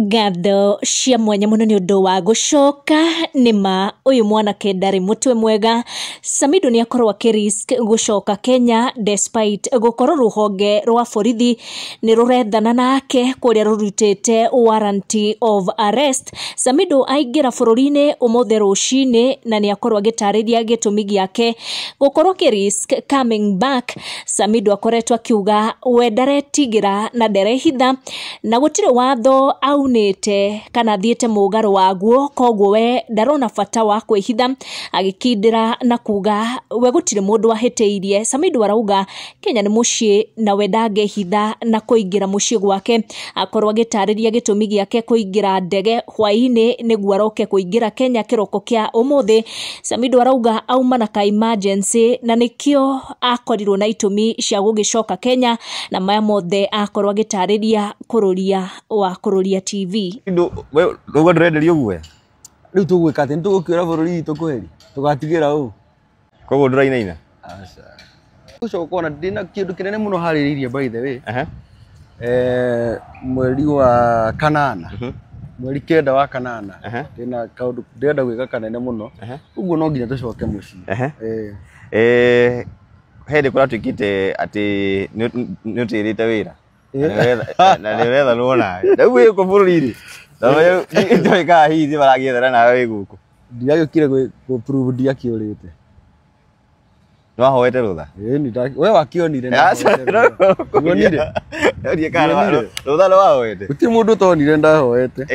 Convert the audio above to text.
Ngatho cia mwanya mũno nĩ ũndũ wa gũcoka nĩma ũyũ mwanake ndarĩ mũtwe mwega. Samidoh nĩ akorwo akĩ-risk gũcoka Kenya despite gũkorwo rũhonge rwa borithi nĩ rũrethana nake kũrĩa rũrutĩte warrant of arrest. Samidoh aingĩra bũrũri-inĩ ũmũthĩ rũcinĩ na nĩ akorwo agĩtarĩria gĩtũmi gĩake gũkorwo akĩ-risk coming back. Samidoh akoretwo akiuga we ndaretigĩra na nderehitha na gũtirĩ watho aunĩte kana athiĩte mũgarũ waguo, koguo we ndarona bata wa kwĩhitha, agĩkindĩra na kuga we gũtirĩ mũndũ ahĩtĩirie. Samidoh arauga Kenya nĩ mũciĩ na we ndangĩhitha na kũingĩra mũciĩ gwake, akorwo agĩtarĩria gĩtũmi gĩake kũingĩra ndege hwaĩ-inĩ nĩguo aroke kũingĩra Kenya kĩroko kĩa ũmũthĩ. Samidoh arauga auma na ka emergency na nĩkĩo akorirwo na itũmi cia gũgĩcoka Kenya, na maya mothe akorwo agĩtarĩria kũrũria wa Kũrũria TV. Rĩu ndũrenderio guoya? Rĩu tũgwĩka atĩ nĩ tũgũkĩũra bũrũri witũ kweri tũgatigĩra ũ? Koguo ndũrainaina? Aca. Gũcoka ona ndĩna kĩndũ kĩnene mũno harĩrĩirie, by the way. Mweri wa kanana, mweri 9 wa kanana, ndĩna kaũndũ ndĩrenda gwĩka kanene mũno. Ũguo no nginya tũcoke mũciĩ. He hĩndĩ kũratuĩkĩte atĩ nĩ ũtĩrĩte wĩra na nĩ ũrethanwo nawe, rĩu wĩ gũkũ bũrũri-inĩ ndoĩ kana hihi nĩ maragĩethana nawe wĩ gũkũ. Ndiagĩũkire gũ prove ndiakĩũrĩte. Nĩ wahoete rũtha? Ĩni, we wakĩonire ndahoete rũtha. Wonire? Ndĩroria kana Wonire? rũtha nĩ wahoete. Gũtirĩ mũndũ ũtonire ndahoete.